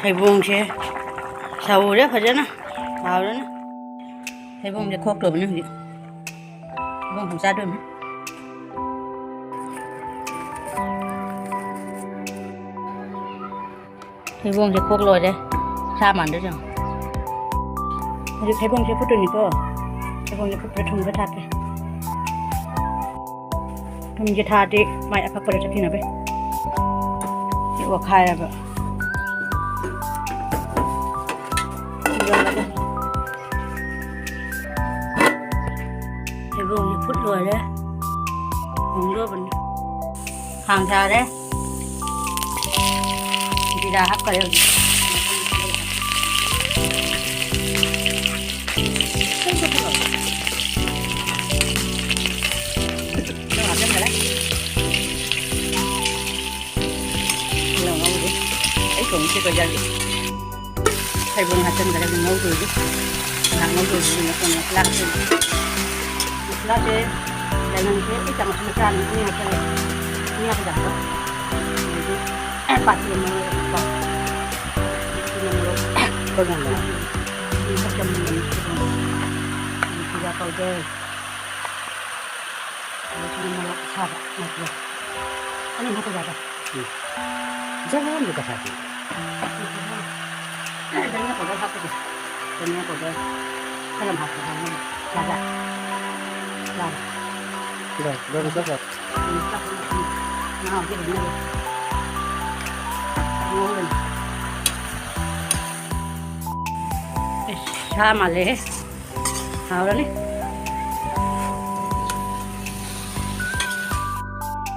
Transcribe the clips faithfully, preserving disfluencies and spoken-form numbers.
ꯊꯩꯕꯣꯡꯁꯦ ꯁꯧꯔꯦ ꯐꯖꯅ, ꯍꯥꯎꯔꯅꯤ꯫ ꯊꯩꯕꯣꯡꯁꯦ ꯈꯣꯛꯇꯧꯕꯅꯤ ꯍꯧꯖꯤꯛ꯫ ꯊꯩꯕꯣꯡ ꯈꯣꯛ ꯆꯥꯗꯣꯏꯅꯤ꯫ ꯊꯩꯕꯣꯡꯁꯦ ꯈꯣꯛ ꯂꯣꯏꯔꯦ꯫ ꯁꯥ ꯃꯥꯟꯗꯣꯏꯁꯦ ꯌꯦꯡꯉꯣ꯫ ꯍꯧꯖꯤꯛ ꯊꯩꯕꯣꯡꯁꯦ ꯐꯨꯠꯇꯣꯏꯅꯤꯀꯣ꯫ ꯊꯩꯕꯣꯡꯁꯦ ꯐꯨꯠꯄꯗ ꯊꯨꯝ ꯈꯔ ꯊꯥꯛꯀꯦ꯫ ꯊꯨꯝꯁꯦ ꯊꯥꯛꯑꯗꯤ ꯃꯥꯏ ꯑꯐꯛꯄꯗ ꯆꯠꯈꯤꯅꯕ꯫ ꯁꯤ ꯑꯣꯠꯈꯥꯏꯔꯒ ꯌꯣꯝꯃꯒ꯫ ꯊꯩꯕꯣꯡꯁꯦ ꯐꯨꯠ ꯂꯣꯏꯔꯦ꯫ ꯍꯣꯡꯗꯣꯛꯑꯕꯅꯤ꯫ ꯈꯥꯡ ꯁꯥꯔꯦ꯫ ꯖꯤꯔꯥ ꯍꯥꯞꯈꯔꯦ ꯍꯧꯖꯤꯛ꯫ ꯇꯤꯜꯍꯧ ꯍꯥꯞꯆꯤꯟꯈꯔꯦ꯫ ꯇꯤꯜꯍꯧ ꯉꯧꯗꯦ꯫ ꯑꯩ ꯊꯣꯡꯉꯤꯁꯦ ꯀꯣꯏꯖꯒꯦ꯫ ꯊꯩꯕꯣꯡ ꯍꯥꯞꯆꯤꯟꯈ꯭ꯔꯒ ꯉꯧꯗꯣꯏꯅꯤ꯫ ꯉꯥꯏꯍꯥꯛ ꯉꯧꯗꯣꯏꯅꯤ꯫ ꯃꯆꯨꯝ ꯃꯁꯂꯥ ꯍꯥꯞꯆꯤꯟ-, ꯃꯁꯂꯥꯁꯦ ꯌꯥꯏꯉꯪꯁꯦ ꯑꯩ ꯆꯥꯃꯁ ꯃꯆꯥ ꯑꯅꯤ ꯑꯅꯤ ꯍꯥꯞꯆꯤꯜꯂꯦ꯫ ꯑꯅꯤ ꯍꯥꯞꯄ ꯌꯥꯕ꯭ꯔꯥ? ꯑꯗꯒꯤ ꯄꯥꯛꯄꯤ ꯑꯃ ꯂꯩꯔꯦꯀꯣ꯫ ꯄꯥꯛꯄꯤ ꯑꯃ ꯂꯩꯔꯦ꯫ ꯀꯔꯝꯕ? ꯎꯝ, ꯈꯔ ꯆꯝꯅ ꯂꯩꯔꯦ꯫ ꯑꯗꯒꯤ ꯖꯤꯔꯥ powder꯫ ꯑꯗꯒꯤ ꯃꯣꯔꯣꯛ ꯑꯁꯥꯕ ꯃꯆꯨ꯫ ꯑꯅꯤ ꯍꯥꯞꯄ ꯌꯥꯕ꯭ꯔꯥ? ꯎꯝ꯫ ꯖꯒꯥ ꯑꯃꯗ ꯀꯁꯥꯗꯤ꯫ ꯙꯅꯤꯌꯥ powder ꯍꯥꯞꯄꯒꯦ꯫ ꯙꯅꯤꯌꯥ powder ꯈꯔ ꯌꯥꯝ ꯍꯥꯞꯄꯣ, ꯍꯥꯞꯄꯣ꯫ ꯌꯥꯕ꯭ꯔꯥ? ꯌꯥꯔꯦ꯫ ꯂꯣꯏ-, ꯂꯣꯏꯔꯦ, ꯆꯠꯈ꯭ꯔꯣ꯫ ꯎꯝ, ꯆꯠꯈ꯭ꯔꯣ, ꯆꯠꯈ꯭ꯔꯣ꯫ ꯃꯍꯥꯎꯗꯤ ꯂꯩꯅꯕ꯫ ꯉꯧꯔꯅꯤ꯫ ꯑꯩꯁ, ꯁꯥ ꯃꯥꯜꯂꯦꯍꯦ꯫ ꯍꯥꯎꯔꯅꯤ꯫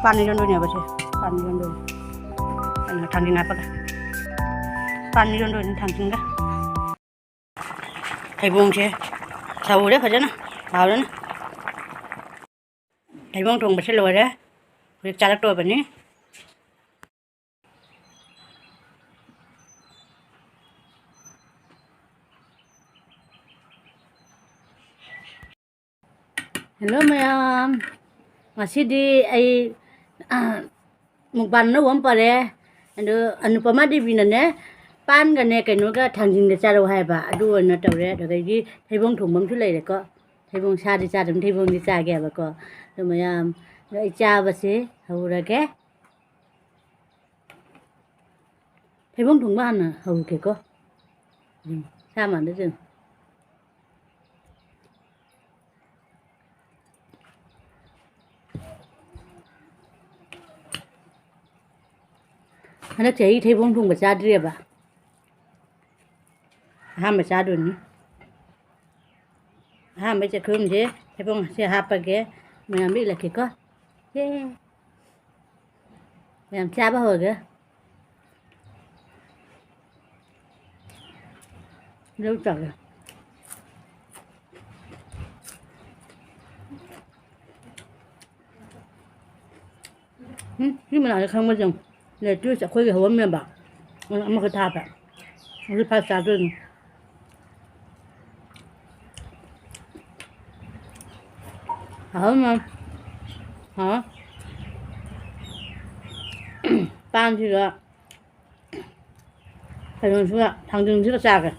ꯄꯥꯟ ꯏꯔꯣꯟꯗꯣꯏꯅꯦꯕ ꯁꯦ꯫ ꯄꯥꯟ ꯏꯔꯣꯟꯗꯣꯏꯅꯦ꯫ ꯑꯩꯅ ꯊꯥꯡꯖꯤꯡ ꯍꯥꯞꯄꯒ꯫ ꯄꯥꯟ ꯏꯔꯣꯟꯗꯣꯏꯅꯦ ꯊꯥꯡꯖꯤꯡꯒ꯫ ꯊꯩꯕꯣꯡꯁꯦ ꯁꯧꯔꯦ ꯐꯖꯅ꯫ ꯍꯥꯎꯔꯅꯤ꯫ ꯊꯩꯕꯣꯡ ꯊꯣꯡꯕꯁꯦ ꯂꯣꯏꯔꯦ꯫ ꯍꯧꯖꯤꯛ ꯆꯥꯔꯛꯇꯣꯔꯕꯅꯤ꯫ Hello ꯃꯌꯥꯝ, ꯉꯁꯤꯗꯤ ꯑꯩ, ꯑ, mukbang ꯑꯅꯧꯕ ꯑꯃ ꯄꯥꯔꯦ꯫ ꯑꯗꯣ ꯑꯅꯨꯄꯃꯥ ꯗꯦꯕꯤꯅꯅꯦ, ꯄꯥꯟꯒꯅꯦ ꯀꯩꯅꯣꯒ ꯊꯥꯡꯖꯤꯡꯒ ꯆꯥꯔꯧ ꯍꯥꯏꯕ, ꯑꯗꯨ ꯑꯣꯏꯅ ꯇꯧꯔꯦ꯫ ꯑꯗꯒꯤ ꯊꯩꯕꯣꯡ ꯊꯣꯡꯕ ꯑꯃꯁꯨ ꯂꯩꯔꯦꯀꯣ꯫ ꯊꯩꯕꯣꯡ ꯁꯥꯗꯤ ꯆꯥꯗꯕꯅꯤ, ꯊꯩꯕꯣꯡꯗꯤ ꯆꯥꯒꯦꯕꯀꯣ꯫ ꯑꯗꯨ ꯃꯌꯥꯝ ꯑꯩ ꯆꯥꯕꯁꯦ ꯍꯧꯔꯒꯦ꯫ ꯊꯩꯕꯣꯡ ꯊꯣꯡꯕ ꯍꯥꯟꯅ ꯍꯧꯔꯒꯦꯀꯣ꯫ ꯎꯝ, ꯁꯥ ꯃꯥꯟꯗ ꯆꯦꯡ꯫ ꯍꯟꯗꯛ ꯆꯍꯤ ꯊꯩꯕꯣꯡ ꯊꯣꯡꯕ ꯆꯥꯗ꯭ꯔꯤꯑꯕ꯫ ꯑꯍꯥꯟꯕ ꯆꯥꯗꯣꯏꯅꯤ꯫ ꯑꯍꯥꯟꯕ ꯆꯥꯛꯈꯨꯝꯁꯦ ꯊꯩꯕꯣꯡꯁꯦ ꯍꯥꯞꯄꯒꯦ, ꯃꯌꯥꯝ ꯏꯠꯂꯛꯀꯦꯀꯣ꯫ ꯌꯦ꯫ ꯃꯌꯥꯝ ꯆꯥꯕ ꯍꯧꯔꯒꯦ꯫ ꯂꯧ ꯆꯠꯂꯦ꯫ ꯎꯝ, ꯁꯤ ꯃꯅꯥꯛꯇ ꯈꯪꯕꯁꯤꯡ ꯂꯩꯇ꯭ꯔꯤꯁꯦ ꯑꯩꯈꯣꯏꯒꯤ ꯍꯧꯔꯝꯃꯦꯕ꯫ ꯑꯗꯨ ꯑꯃꯈꯛ ꯊꯥꯕ꯫ ꯑꯗꯨ ꯐꯥ ꯆꯥꯗꯣꯏꯅꯤ꯫ ꯍꯥꯎ ꯃꯥ꯫ ꯍꯥꯎ꯫ ꯄꯥꯟꯁꯤꯒ ꯀꯩꯅꯣꯁꯤꯒ ꯊꯥꯡꯖꯤꯡꯁꯤꯒ ꯆꯥꯒꯦ꯫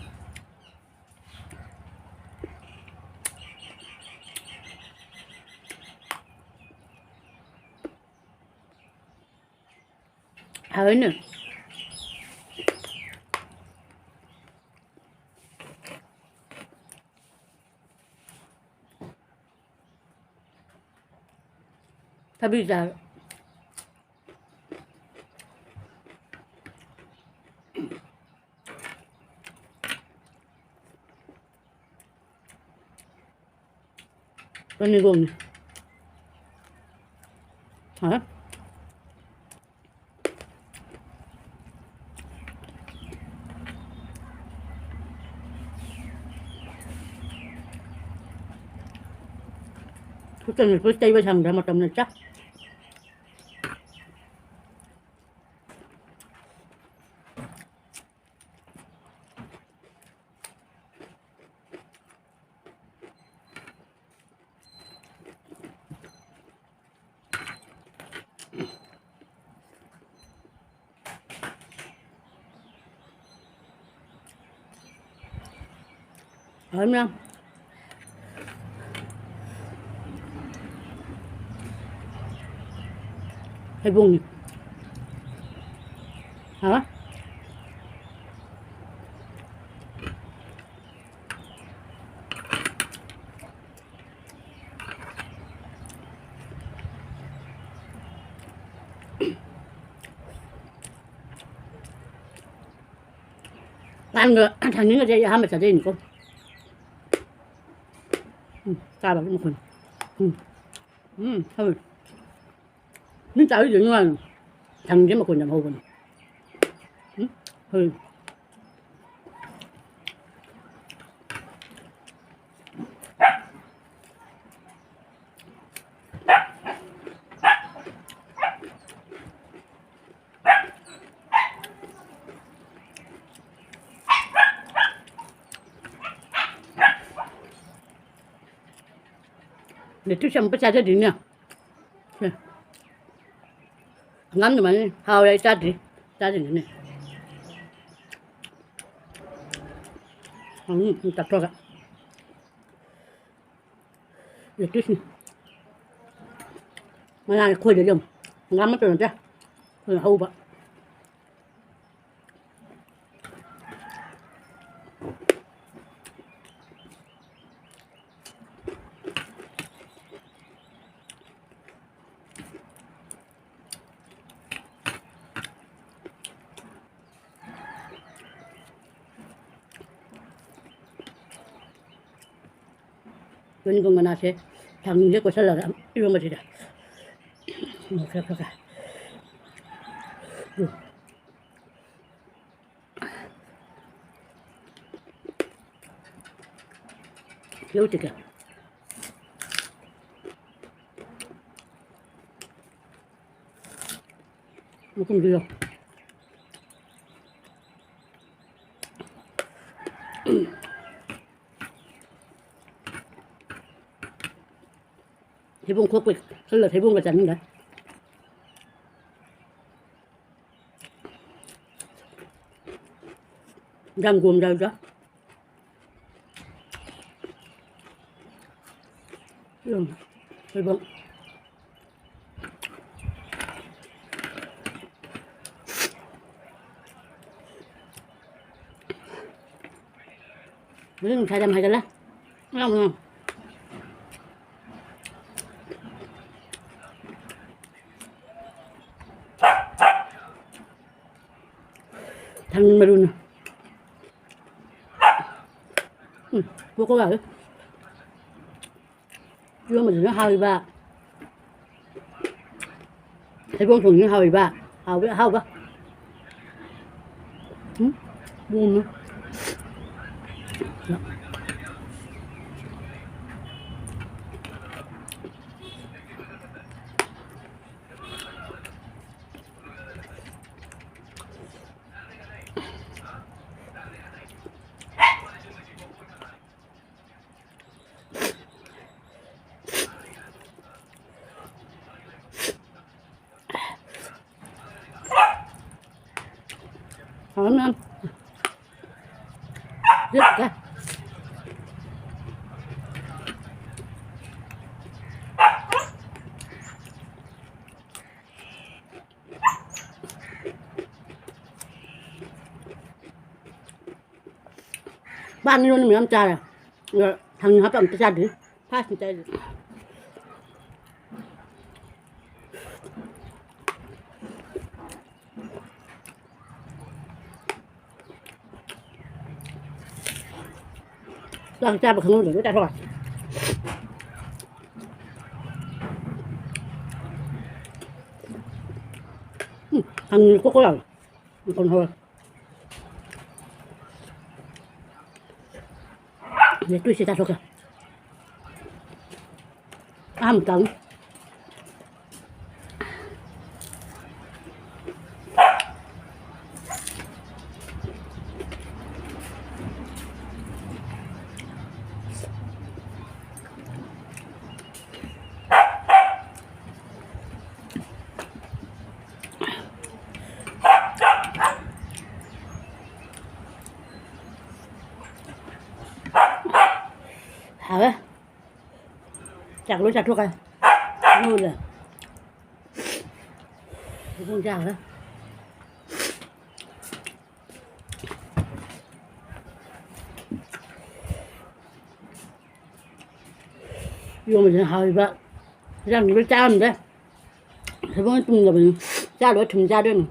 ꯍꯥꯎꯋꯤꯅꯦ꯫ ꯊꯕꯤ ꯆꯥꯔꯦ꯫ ꯑꯅꯤꯒꯣꯝꯅꯤ꯫ ꯍꯥ? ꯈꯨꯠꯇ ꯅꯤꯛꯄ ꯇꯩꯕ ꯁꯪꯗ꯭ꯔ ꯃꯇꯝ ꯂꯩꯇ꯫ ꯍꯣꯏ, ꯃꯌꯥꯝ꯫ ꯍꯩꯕꯣꯡꯅꯤ꯫ ꯍꯥꯎꯋꯦ꯫ ꯄꯥꯟꯒ ꯊꯥꯡꯖꯤꯡꯒꯁꯦ ꯑꯩ ꯑꯍꯥꯟꯕ ꯆꯥꯖꯩꯅꯤꯀꯣ꯫ ꯎꯝ, ꯆꯥꯕꯒꯤ ꯃꯈꯣꯟ꯫ ꯎꯝ꯫ ꯎꯝ, ꯍꯥꯎꯋꯤ꯫ ꯃꯤ ꯆꯥꯕꯤꯗꯣꯏ ꯅꯨꯡꯉꯥꯏ꯫ ꯊꯥꯡꯖꯤꯡꯁꯦ ꯃꯈꯣꯟ ꯌꯥꯝ ꯍꯧꯕꯅꯤ꯫ ꯎꯝ, ꯍꯥꯎꯋꯤ꯫ ꯂꯦꯇꯨꯁ ꯑꯃꯨꯛꯀ ꯆꯥꯖꯗꯣꯏꯅꯦ꯫ ꯁꯦ꯫ ꯍꯪꯒꯥꯝ ꯑꯗꯨꯃꯥꯏꯅ ꯍꯥꯎꯋꯦ, ꯑꯩ ꯆꯥꯗ꯭ꯔꯤ꯫ ꯆꯥꯗꯣꯏꯅꯤꯅꯦ꯫ ꯎꯝ, ꯎꯝ, ꯇꯛꯊꯣꯛꯑꯒ꯫ ꯂꯦꯇꯨꯁꯅꯤ꯫ ꯃꯅꯥ ꯑꯩꯈꯣꯏꯗ ꯑꯗꯨꯝ ꯍꯪꯒꯥꯝ ꯃꯇꯣꯟ ꯅꯠꯇꯦ꯫ ꯑꯩꯈꯣꯏꯅ ꯍꯧꯕ꯫ ꯌꯣꯟꯒꯨꯝ ꯃꯅꯥꯁꯦ ꯊꯥꯡꯖꯤꯡꯁꯦ ꯀꯣꯠꯁꯜꯂꯒ ꯏꯔꯣꯟꯕꯁꯤꯗ ꯈꯔ ꯈꯔ ꯈꯔ꯫ ꯎꯝ꯫ ꯌꯧ ꯆꯤꯛꯀꯦ꯫ ꯃꯈꯨꯝꯁꯨ ꯌꯧ꯫ ꯊꯩꯕꯣꯡ ꯈꯣꯛꯄꯩ ꯈꯜꯂ ꯊꯩꯕꯣꯡꯒ ꯆꯥꯅꯤꯡꯗꯦ꯫ ꯌꯥꯝ ꯒꯣꯝ ꯌꯥꯎꯏꯗ꯫ ꯍꯧꯖꯤꯛ ꯅꯨꯡꯁꯥ ꯌꯥꯝ ꯍꯥꯏꯒꯠꯂꯦ꯫ ꯎꯝ, ꯎꯝ꯫ ꯊꯥꯡꯖꯤꯡ ꯃꯔꯨꯅ꯫ ꯎꯝ, ꯀꯣꯛ ꯀꯣꯛ ꯂꯥꯎꯋꯦ꯫ ꯏꯔꯣꯝꯕꯗꯨꯅ ꯍꯥꯎꯔꯤꯕ꯫ ꯊꯩꯕꯣꯡ ꯊꯣꯡꯕꯗꯨꯅ ꯍꯥꯎꯔꯤꯕ꯫ ꯍꯥꯎꯕ, ꯑꯍꯥꯎꯕ꯫ ꯎꯝ, ꯎꯝ꯫ ꯍꯥꯎꯔꯝꯅꯤ ꯌꯥꯝ꯫ ꯌꯦꯠꯀꯦ꯫ ꯄꯥꯟ ꯏꯔꯣꯟꯕ ꯃꯌꯥꯝ ꯆꯥꯔꯦ꯫ ꯑꯗꯣ ꯊꯥꯡꯖꯤꯡ ꯍꯥꯞꯄ ꯑꯝꯇ ꯆꯥꯗ꯭ꯔꯤ꯫ ꯐꯥꯔꯁꯅꯤ ꯆꯥꯏꯁꯦ꯫ ꯆꯥꯛ ꯆꯥꯕ ꯈꯪꯍꯧꯗꯕ ꯆꯥꯊꯣꯛꯑꯦ꯫ ꯎꯝ, ꯊꯥꯡꯖꯤꯡ ꯀꯣꯛ ꯀꯣꯛ ꯂꯥꯎꯋꯦ꯫ ꯃꯀꯨꯝ ꯍꯧꯔꯦ꯫ ꯂꯦꯇꯨꯏꯁꯦ ꯆꯥꯊꯣꯛꯀꯦ꯫ ꯑꯍꯥꯟꯕ ꯆꯥꯕꯅꯤ꯫ ꯍꯥꯎꯋꯦ꯫ ꯆꯥꯛ ꯂꯣꯏ ꯆꯥꯊꯣꯛꯈ꯭ꯔꯦ꯫ ꯍꯧꯔꯦ꯫ ꯊꯩꯕꯣꯡ ꯆꯥꯈ꯭ꯔꯦ꯫ ꯏꯔꯣꯝꯕꯁꯤꯅ ꯍꯥꯎꯔꯤꯕ꯫ ꯏꯟꯖꯥꯡꯗꯤ ꯂꯣꯏ ꯆꯥꯔꯝꯗꯦ꯫ ꯊꯩꯕꯣꯡ ꯇꯨꯝꯗꯕꯅꯤ꯫ ꯆꯥ ꯂꯣꯏꯔ ꯊꯨꯝ ꯆꯥꯗꯣꯏꯅꯤ꯫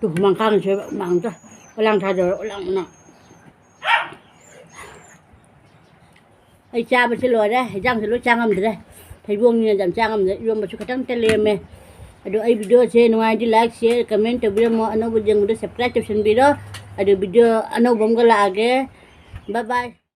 ꯇꯨ ꯍꯨꯃꯥꯡ ꯀꯥꯡꯉꯤꯁꯦ ꯍꯨꯃꯥꯡꯗ ꯑꯣꯂꯥꯡ ꯊꯥꯗꯧꯔꯦ, ꯑꯣꯂꯥꯡ ꯃꯅꯥ꯫ ꯑꯩ ꯆꯥꯕꯁꯤ ꯂꯣꯏꯔꯦ, ꯍꯤꯟꯖꯥꯡꯁꯤ ꯂꯣꯏ ꯆꯥ ꯉꯝꯗ꯭ꯔꯦ꯫ ꯊꯩꯕꯣꯡꯅꯤꯅ ꯌꯥꯝ ꯆꯥ ꯉꯝꯗ꯭ꯔꯦ, ꯏꯔꯣꯝꯕꯁꯨ ꯈꯤꯇꯪꯇ ꯂꯦꯝꯃꯦ꯫ ꯑꯗꯣ ꯑꯩ video ꯁꯦ ꯅꯨꯡꯉꯥꯏꯔꯗꯤ like, share, comment ꯇꯧꯕꯤꯔꯝꯃꯣ꯫ ꯑꯅꯧꯕ ꯌꯦꯡꯕꯗ subscribe ꯇꯧꯁꯟꯕꯤꯔꯣ꯫ ꯑꯗꯨ video ꯑꯅꯧꯕ ꯑꯃꯒ ꯂꯥꯛꯑꯒꯦ꯫ Bye bye꯫